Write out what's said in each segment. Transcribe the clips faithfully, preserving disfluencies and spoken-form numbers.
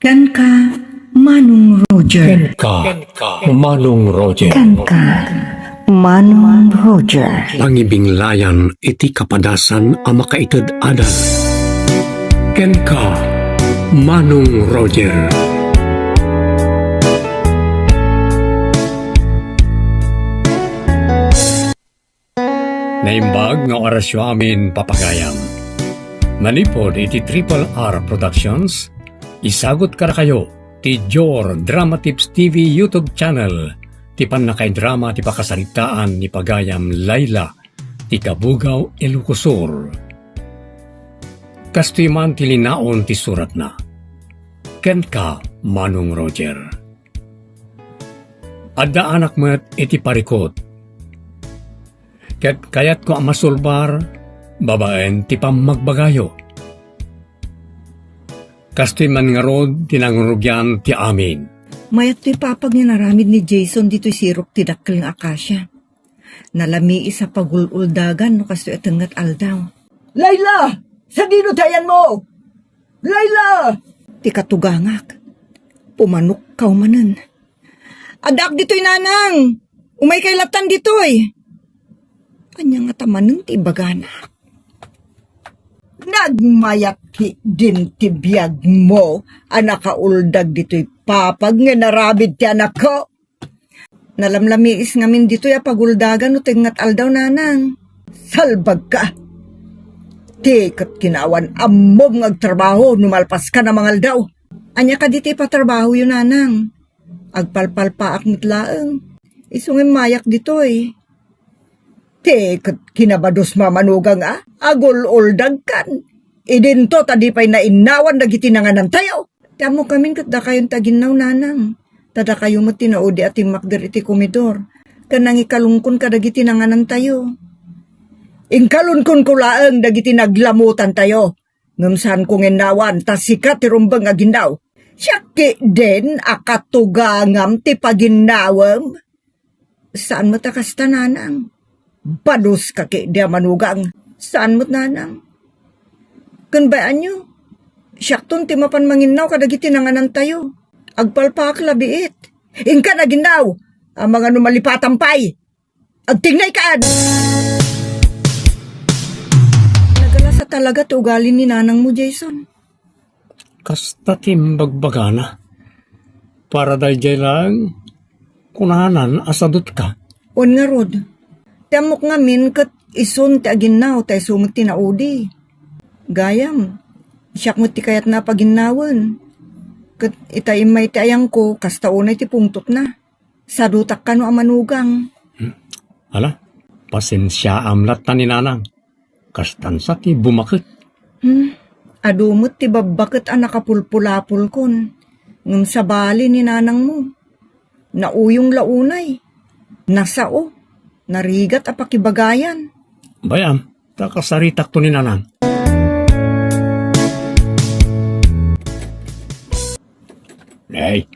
Kenka, Manong Roger. Kenka, Manong Roger. Kenka, Manong Roger. Pangibinglayan iti kapadasan a makaited adal. Kenka, Manong Roger. Naimbag nga orasyo amin, papagayam. Manipud iti Triple R Productions, isagut kadakayo ti Jor Drama Tips T V YouTube channel ti pannakaidrama ti pakasaritaan ni pagayam Laila ti Kabugaw, Ilocos Sur. Kastoy man ti linaon ti suratna. Kenka, Manong Roger. Adda anak met iti parikut. Ket kayatko a masulbar babaen ti pammagbagayo. Kastoy man ngarud ti nangrugyan ti amin. Mayat toy papag nga inaramid ni Jason ditoy sirok ti dakkel nga akasia. Nalamiis a pagul-uldagan no kastoy a tengnget aldaw. Laila! Sadino ti ayanmo? Laila! Ti katugangak, pumanukkaw manen. Addaak ditoy, nanang! Umaykay lattan ditoy! Ania ngata manen ti ibagana? Nagmayat ketdin ti biagmo a nakauldag ditoy papag nga inaramid ti anakko. Nalamlamiis ngamin ditoy a paguldagan no tengnget aldaw, nanang. Salbagka! Ti ket kinaawan ammom nga agtrabaho no malpaskan a mangaldaw. Ania kadi ti ipatrabahoyo, nanang? Agpalpalpaak met laeng. Isu nga immayak ditoy. Ti ket kinabadosmo a manugang a agul-uldagkan. Idinto ta di pay nainnawan dagiti nanganantayo. Ti ammokamin ket dakayon ti aginnaw, nanang. Ta dakayo met ti naudi a timmakder iti komidor ken nangikalunkon kadagiti nanganantayo. Inkalunkonko laeng dagiti naglamotantayo. Ngem saanko nga innawan ta sika ti rumbeng nga aginnaw. Siak ketdin a katugangam ti paginnawem. Saan met a kasta, nanang. Badoska ketdi a manugang. Saan met, nanang. Ken bay-anyo, siakton ti mapan manginnaw kadagiti nanganantayo. Agpalpaak la biit. Inkan aginnaw, amangan no malipatam pay. Agtingnay kan! Nagalasa talaga ti ugali ni nanangmo, Jason. Kasta ti imbagbagana. Para daydiay laeng, kunanan a sadutka. Wen ngarud, ti ammok ngamin ket isun ti aginnaw ta isu met ti naudi. Gayam, siak met ti kayatna a paginnawen. Ket ita immay ti ayangko, kasta unay ti pungtotna. Sadutak kano a manugang. Hmm. Ala, pasensiaam latta ni nanang. Kastan sa ti bumaket. Hmm. Adu met ti babbaket a nakapulpulapolkon. Ngem sabali ni nanangmo. Nauyong la unay. Nasao. Narigat a pakibagayan. Bay-am, ta kasaritakto ni nanang. Ay,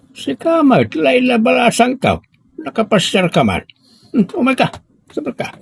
sika met, Laila, balasangko. Nakapasiarka man. Hmm, umayka. Sabelka.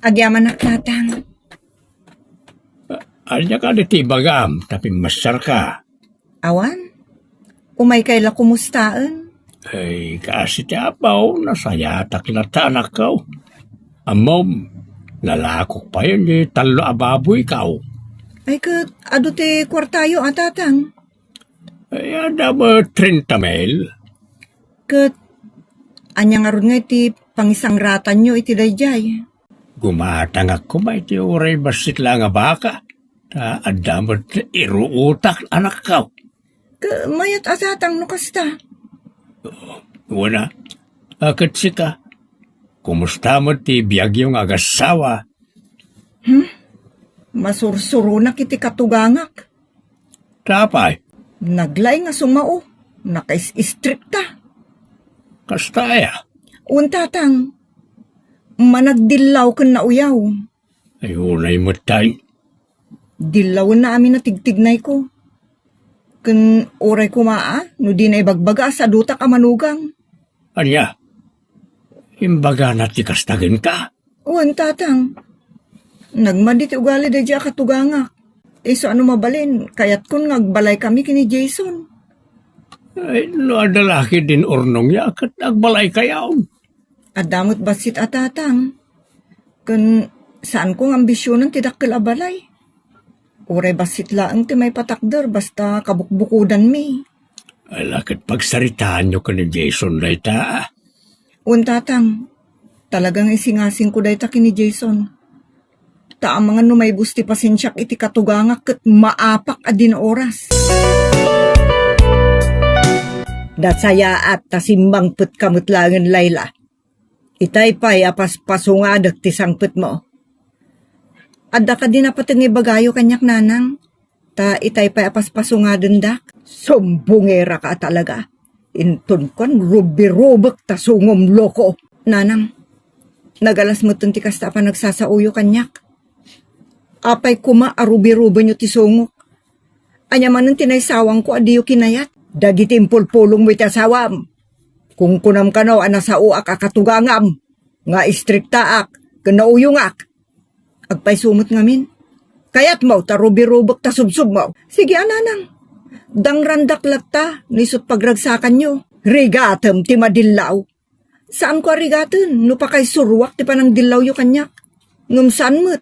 Agyamanak, Tatang. A-, ania kadi ti ibagam ta pimmasiarka? Awan. Umaykay la kumustaen? Ay, kaasi ti apaw, nasayatak latta, anakko. Ammom, nalakok payen ti tallo a baboyko. Ay, ket adu ti kuartayo a, Tatang? Ay, adda met trenta mil. Ket ania ngarud nga iti pangisangratanyo iti daydiay? Gumatangak koma iti uray bassit la nga baka. Ta adda met iruotak, anakko. Ket mayat a, Tatang, no kasta. Wen a, a, ket sika, kumusta met ti biagyo nga agassawa? Hmm? Masursuronak iti katugangak. Ta apay? Naglaing a sumao. Nakais-istrikta. Kasta aya? Wen, Tatang. Managdillaw ken nauyaw. Ay, unay met tay. Dillawenna amin a tigtignayko. Ken uray koma a, no dina ibagbaga a sadutak a manugang. Ania? Imbagana ti kasta kenka? Wen, Tatang. Nagmadi ti ugali daydiay a katugangak. Isu a no mabalin, kayatkon nga agbalaykami ken ni Jason. Ay, no adda la ketdin urnongya, ket agbalaykayon. Adda met bassit a tatang. Ken saanko nga ambisionen ti dakkel a balay. Uray bassit laeng ti maipatakder, basta kabukbukodanmi. Ala, ket pagsaritaanyo ken ni Jason dayta. Wen, tatang, talaga nga isingasingko dayta ken ni Jason. Ta amangan no maibus ti pasensiak iti katugangak ket maapak a dina oras. Nasayaat ta simmangpetka met laengen, Layla. Itay pay a paspasungadek ti sangpetmo. Adda kadi napateg nga ibagayo kaniak, nanang? Ta itay pay a paspasungadendak? Sumbongeraka a talaga. Inton kuan, rubirubek ta sungom, loko. Nanang, nagalas metten ti kasta a panagsasaoyo kaniak. Apay koma a rubirubenyo ti sungok? Ania manen ti naisawangko a diyo kinayat? Dagiti impulpulongmo iti asawam. Kunkunam kano a nasaoak a katugangam, nga istriktaak, ken nauyongak. Agpayso met ngamin. Kayatmo ta rubirubek ta subsubmo? Sige a, nanang. Dangrandak latta, no isut' pagragsakanyo. Rigatem ti madillaw. Saanko a rigaten no pakaysuroak ti panangdillawyo kaniak. Ngem saan met.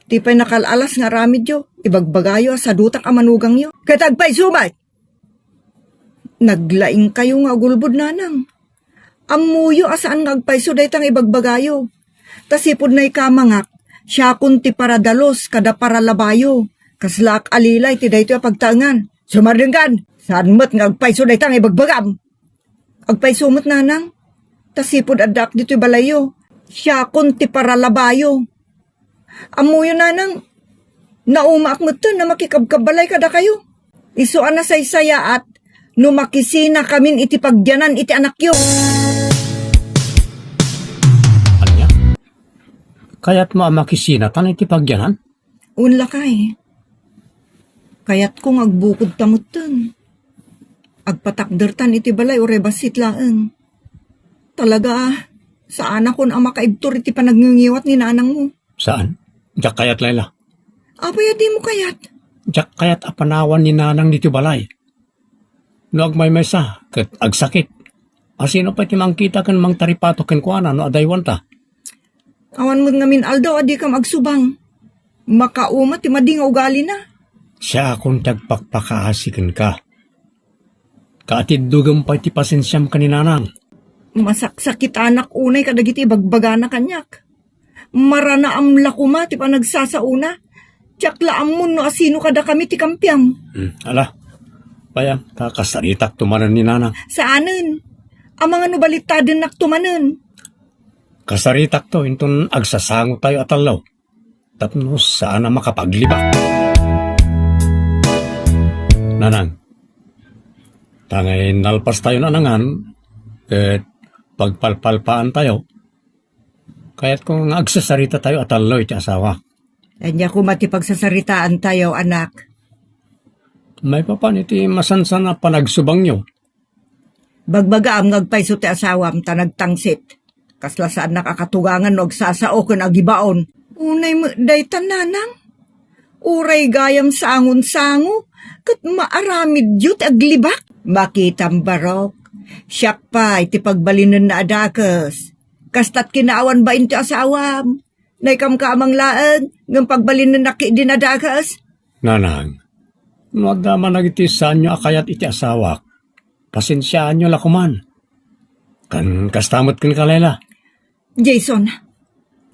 Ti pay nakal-alas nga aramidyo, ibagbagayo a sadutak a manugangyo. Ket agpayso met! Naglaingkayo nga agulbod, nanang. Ammoyo a saan nga agpayso dayta nga ibagbagayo. Ta sipud naikamangak, siakon ti paradalos kada paralabayo. Kaslaak a lilay ti daytoy a pagtaengan. Sumardengkan! Saan met nga agpayso dayta nga ibagbagam? Agpayso met, nanang. Ta sipud addaak ditoy balayyo, siakon ti paralabayo. Ammoyo, nanang, naumaak metten a makikabkabbalay kadakayo. Isu a nasaysayaat no makisinakamin iti pagyanan iti anakyo. Ania? Kayatmo a makisinatan iti pagyanan? Wen, lakay. Kayatko nga agbukodta metten. Agpatakdertan iti balay uray bassit laeng. Talaga, saanakon a makaibtur iti panagngingiyat ni nanangmo. Saan? Diak kayat, Layla. Apay a dimo kayat? Diak kayat a panawan ni nanang ditoy balay. No agmaymaysa ket agsakit, asino pay ti mangkita ken mangtaripato kenkuana no adaywanta? Awan met ngamin aldaw a dikam agsubang. Makauma ti madi nga ugalina. Siakon ti agpakpakaasi kenka. Kaatiddogem pay ti pasensiam ken ni nanang. Masaksakitanak unay kadagiti ibagbagana kaniak. Maranaam la koma ti panagsasaona. Diak la ammon no asino kadakami ti kampiam. Hmm, ala. Payam, ta kasaritakto manen ni nanang. Saanen. Amangan no balittadennakto manen. Kasaritakto inton agsasangotayo a tallo. Tapno saan a makapaglibak. Nanang, ta ngay nalpastayon a nangan, ket pagpalpalpaantayo, kayatko nga agsasarita tayo a tallo iti asawa. Ania koma ti pagsasaritaantayo, anak? Maipapan iti masansan a panagsubangyo. Bagbagaam nga agpayso ti asawam ta nagtangsit. Kasla saannak a katugangan no agsasao ken agibaon. Unay met dayta, nanang. Uray gayam sangon-sango, ket maaramidyo ti aglibak. Makitam, barok. Siak pay ti pagbalinenna a dakes. Kasta't kinaawan bain ti asawam. Naikamkamang laeng, ngem pagbalinennak ketdin a dakes. Nanang, no adda man dagiti saanyo a kayat iti asawak, pasensiaanyo la koman. Ken kasta met kenka, Layla. Jason,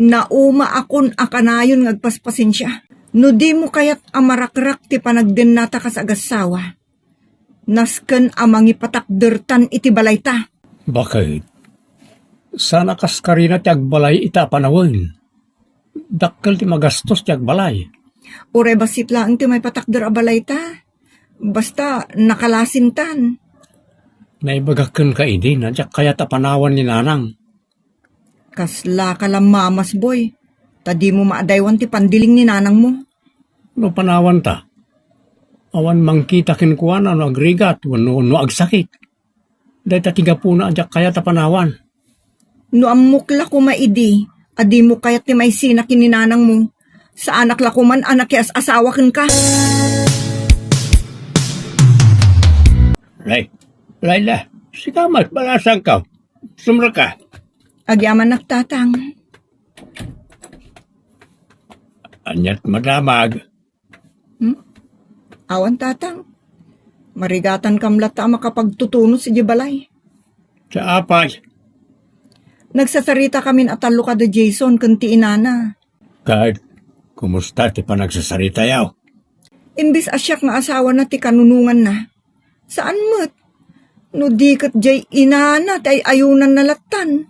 naumaakon a kanayon nga agpaspasensia. No dimo kayat a marakrak ti panagdennata kas agassawa, nasken a mangipatakdertan iti balayta. Baket, saan a kas karina ti agbalay ita a panawen. Dakkel ti magastos ti agbalay. Uray bassit laeng ti maipatakder a balayta. Basta nakalasintan. Naibagak kenka idi, no diak kayat a panawan ni nanang. Kaslaka la mamasboy, ta dimo maadaywan ti pandiling ni nanangmo. No panawanta, awan mangkita kenkuana no agrigat wenno no agsakit. Dayta ti gapuna a diak kayat a panawan. No ammok la koma idi a dimo kayat ti maisina ken ni nanangmo, saanak la koman a nakias-asawa kenka. Nay, Laila, sika met, balasangko. Sumrek ka. Agyamanak, Tatang. Aniat madamag? Hmm? Awan, Tatang. Marigatankam latta a makapagtutunos idiay balay. Sa apay? Nagsasaritakamin a tallo kada Jason ken ti inana. Ket, kumusta ti panagsasaritayo? Imbes a siak nga asawana ti kanunonganna, saan met. No di ket diay inana ti ay-ayonanna lattan.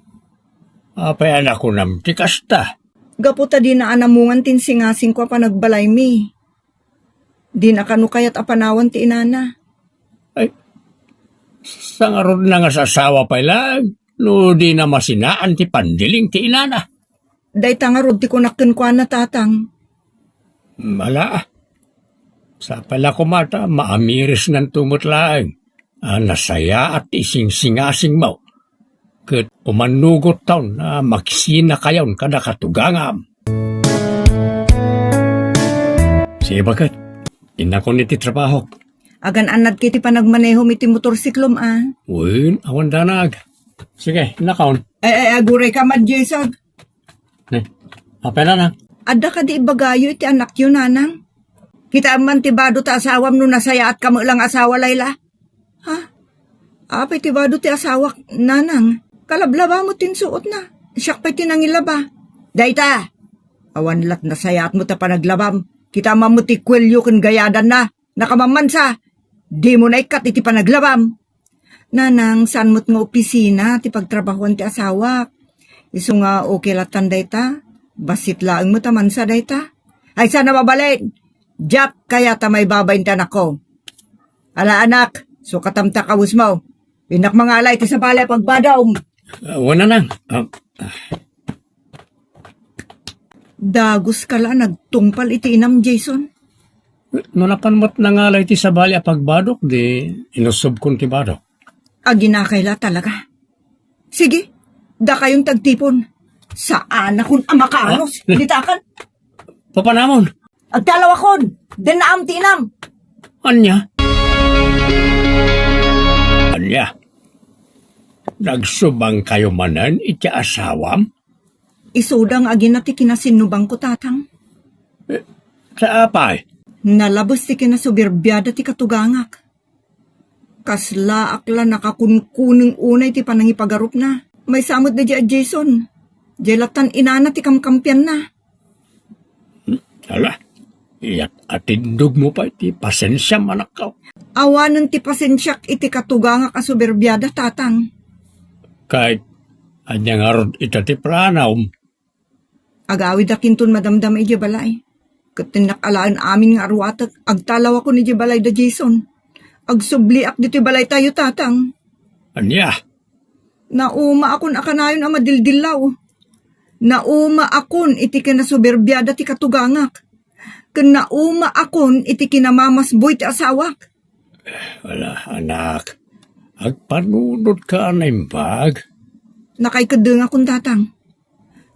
Apay a nakunam ti kasta? Gapu ta dina anamungan ti insingasingko a panagbalaymi. Dina kano kayat a panawan ti inana. Ay, sangarudna nga sasawa pay laeng no dina masinaan ti pandiling ti inana. Dayta ngarud ti kunak kenkuana, Tatang. Ala, sapay la koma ta maamirisnanto met laeng a nasayaat ti isingsingasingmo. Ket umannugot taon a makisinakayon kada katugangam. Sige, baket. Innakon iti trabahok. Agan-annad ket ti panagmanehom iti motorsiklom, a? Wen, awan danag. Sige, innakon. Ay, ay, aguray ka man, Jason. Ne, apay, nanang? Adda kadi ibagayo iti anakyo, nanang? Kitaem man ti bado ta asawam no nasayaat ka met lang asawa, Laila. Ha? Apay ti bado ti asawak, nanang? Kalablaba met ti insuotna. Siak pay ti nangilaba. Dayta! Awan lat nasayaat met a panaglabam. Kita man met ti kuelyo ken gayadanna. Nakamammansa. Dimo naikkat iti panaglabam. Nanang, saan met nga opisina ti pagtrabahoan ti asawak. Isu nga okay lattan dayta. Bassit laeng met a mansa dayta. Ay, saan a mabalin? Diak kayat a maibabain ti anakko. Ala, anak, sukatam ta kawesmo. Innak mangala iti sabali a pagbadom. Ah, wen, nanang. Ah, ah. Dagus ka la a nagtungpal iti inam, Jason. No napan met nangala iti sabali a pagbadok, di inusobkon ti badok. Aginakay la talaga. Sige, dakayon ti agtipon. Saanakon a makaanus. Ah? Ditakan. Papanamon. Agtalawakon. Dennaam ti inam. Ania? Ania? Nagsubangkayo manen iti asawam? Isuda nga agina ti kinasinnubangko, Tatang. Eh, sa apay? Nalabes ti kinasoberbiada ti katugangak. Kaslaak la nakakunkuneng unay ti panangipagarupna. Maysa met daydiay a Jason. Diay lattan inana ti kamkampianna. Hmm, ala, iyat atindogmo pay ti pasensiam, anakko. Awanen ti pasensiak iti katugangak a soberbiada, Tatang. Ket ania ngarud ita ti planom? Agawidak inton madamdama idiay balay. Ket tennak alaen amin nga aruatek, agtalawakon idiay balay da Jason. Agsubliak ditoy balaytayo, Tatang. Ania? Naumaakon a kanayon a madildillaw. Naumaakon iti kinasoberbiada ti katugangak. Ken naumaakon iti kinamamasboy ti asawak. Wala, anak. Agpanunot ka a naimbag. Nakaikeddengakon, Tatang.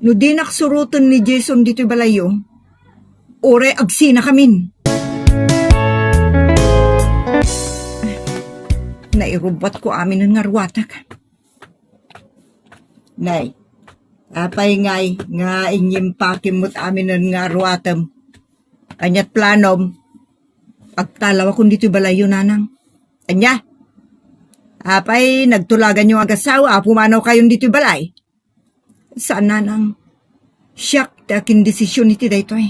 No dinak suroten ni Jason ditoy balayyo, uray agsinakamin. Nairubbuatko aminen nga aruatek. Nay, apay ngay nga inyimpakim met aminen nga aruatem? Aniat planom? Agtalawakon ditoy balayyo, nanang. Ania? Apay, nagtulaganyo nga agasawa a pumanawkayon ditoy balay? Saan, nanang. Siak ti akindesision iti daytoy.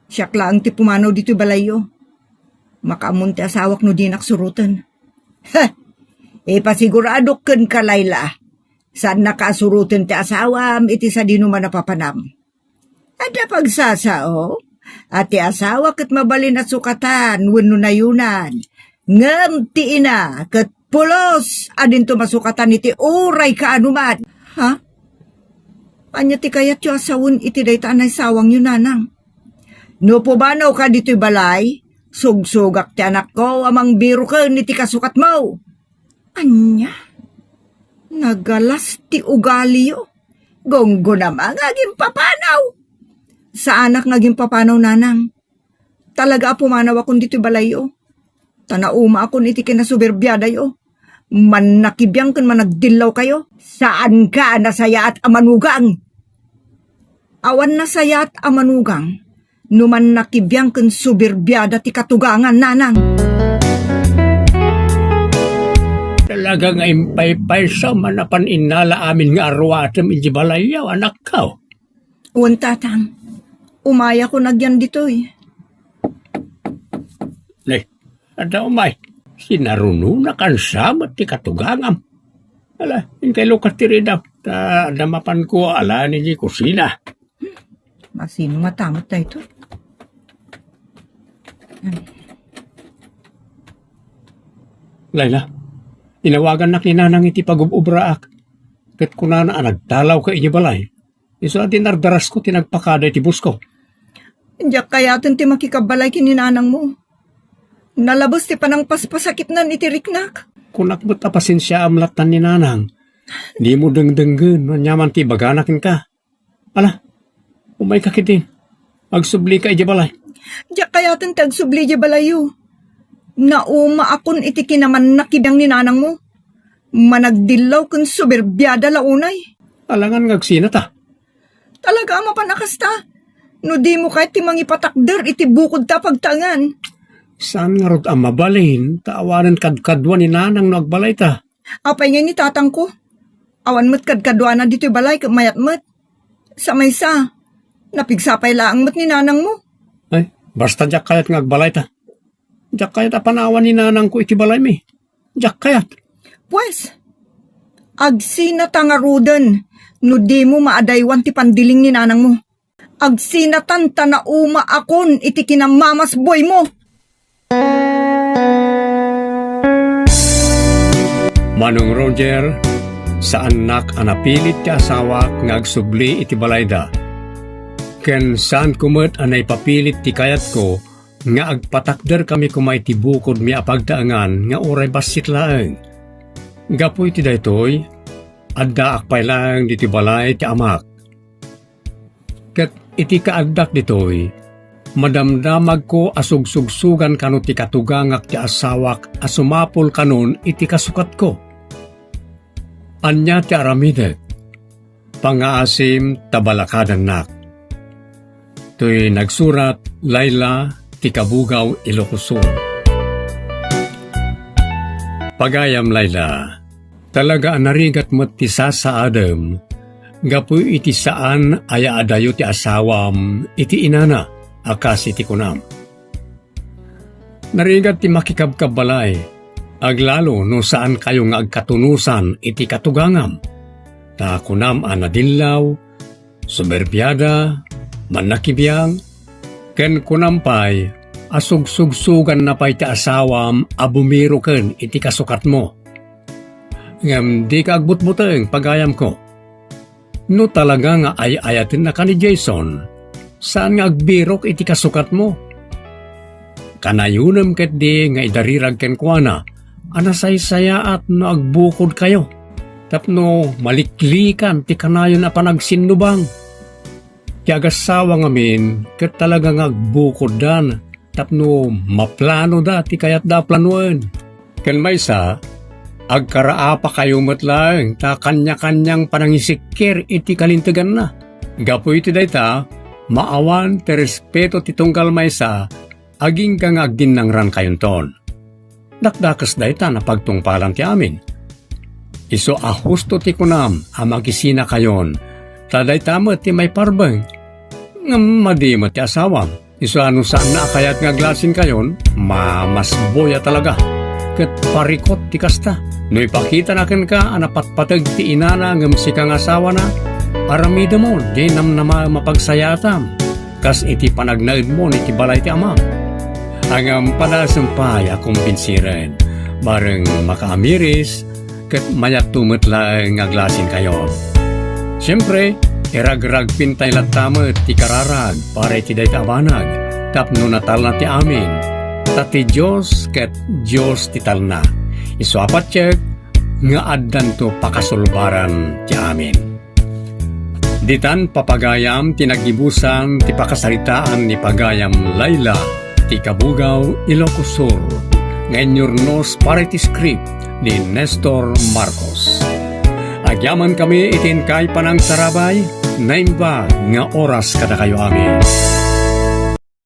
Siak laeng ti pumanaw ditoy balayyo. Makaammon ti asawak no dinak suroten. Heh! Ipasiguradok kenka, Laila. Saannaka a suroten ti asawam iti sadinoman a papanam. Adda pagsasao a ti asawa ket mabalin a sukatan wenno nayonan, ngem ti ina ket pulos a dinto masukatan iti uray kaanoman. Ha? Ania ti kayatyo a sawen iti dayta a naisawangyo, nanang? No pumanawka ditoy balay, sugsugak ti anakko a mangbiroken iti kasukatmo. Ania? Nagalas ti ugaliyo. Gunggonam a nga agimpapanaw. Saanak nga agimpapanaw, nanang. Talaga a pumanawakon ditoy balayyo. Ta naumaakon iti kinasoberbiadayo. Mannakibiang ken managdillawkayo. Saanka a nasayaat a manugang. Awan nasayaat a manugang no mannakibiang ken suberbiada ti katugangan, nanang. Talaga nga impaypaysa, manapan innala amin nga aruatem iti balayyo, anakko. Wen, tatang. Umayakon agyan ditoy. Ne, adda umay. Sinarunonak sa met ti katugangam. Ala, inkay lukat ti ridap. Ta adda mapanko, ala, ni kusina. Masino matamot daytoy? Layla, inawagannak ni Nanang iti pagub-ubraak. Ket kunana a nagtalawka iti balay. Isu a dinardarasko ti nagpakada iti busko. Diak kayaten ti makikabbalay ken ni nanangmo. Nalabes ti panangpaspasakitnan iti riknak. Kunak met a pasensiaam lattan ni nanang. Dimo dengdenggen no aniaman ti ibagana kenka. Ala, umayka ketdin. Agsublika idiay balay. Diak kayaten ti agsubli idiay balayyo. Naumaakon iti kinamannakibiang ni nanangmo. Managdillaw ken suberbiada la unay. Alangan nga agsinata. Talaga a mapan a kasta. No dimo kayat ti mangipatakder iti bukod ta pagtaengan. Saan ngarud a mabalin ta awanen kadkadua ni nanang no agbalayta? Apay ngay ni tatangko? Awan met kadkaduana ditoy balay ket mayat met. Sa maysa, napigsa pay laeng met ni nanangmo. Ay, basta diak kayat nga agbalayta. Diak kayat a panawan ni nanangko iti balaymi. Diak kayat. Pues, agsinata ngaruden no dimo maadaywan ti pandiling ni nanangmo. Agsinatan ta naumaakon iti kinamamasboymo. Manong Roger, saannak a napilit ti asawak nga agsubli iti balayda. Ken saanko met a naipapilit ti kayatko nga agpatakderkami koma iti bukodmi a pagtaengan nga uray bassit laeng. Gapu iti daytoy, addaak pay laeng ditoy balay ti amak. Ket iti kaaddak ditoy, madamdamagko a sugsugsugan kano ti katugangak ti asawak a sumapul kanon iti kasukatko. Ania ti aramidek? Pangngaasim ta balakadannak. Toy nagsurat, Laila, ti Kabugaw, Ilocos Sur. Pagayam, Laila, talaga a narigat met ti sasaadem gapu iti saan a yaadayo ti asawam iti inana a kas iti kunam. Narigat ti makikabkabbalay, aglalo no saankayo nga agkatunosan iti katugangam. Ta kunam a nadillaw, suberbiada, mannakibiang, ken kunam pay a sugsugsuganna pay ti asawam a bumiroken iti kasukatmo. Ngem dika agbutbuteng, pagayamko. No talaga nga ay-ayatennaka ni Jason, saan nga agbirok iti kasukatmo. Kanayonem ketdi nga idarirag kenkuana a nasaysayaat no agbukodkayo tapno maliklikan ti kanayon a panagsinnubang. Ti agassawa ngamin ket talaga nga agbukoddan tapno maplanoda ti kayatda a planoen. Ken maysa, agkaraapakayo met laeng ta kaniakaniang panangisikkir iti kalinteganna. Gapu iti dayta, maawan ti respeto ti tunggal maysa agingga nga agdinnangran kayonton. Dakdakes dayta napagtungpalan ti amin. Isu a husto ti kunam a makisina kayon, ta dayta met ti maiparbeng. Ngem madi met ti asawam. Isu a no saanna a kayat nga aglasin kayon, mamasboya talaga. Ket parikot ti kasta. No ipakitana kenka a napatpateg ti inana ngem sika nga asawana, aramidemon diay namnamaem a pagsayaatam. Kas iti panagnaedmon iti balay ti amam. Ngem padasem pay a kumbinsiren, bareng makaamiris, ket mayatto met laeng nga aglasinkayon. Siempre, iragragpintay latta met ti kararag para iti dayta a banag, tapno natalna ti amin, ta ti Dios ket Dios ti talna. Isu a patiek nga addanto pakasulbaran ti amin. Ditan, papagayam, ti naggibusan ti pakasaritaan ni pagayam Laila ti Kabugaw, Ilocos Sur. nga inyurnos para iti script ni Nestor Marcos. Agyamankami iti inkay panangsarabay, naimbag nga oras kadakayo amin.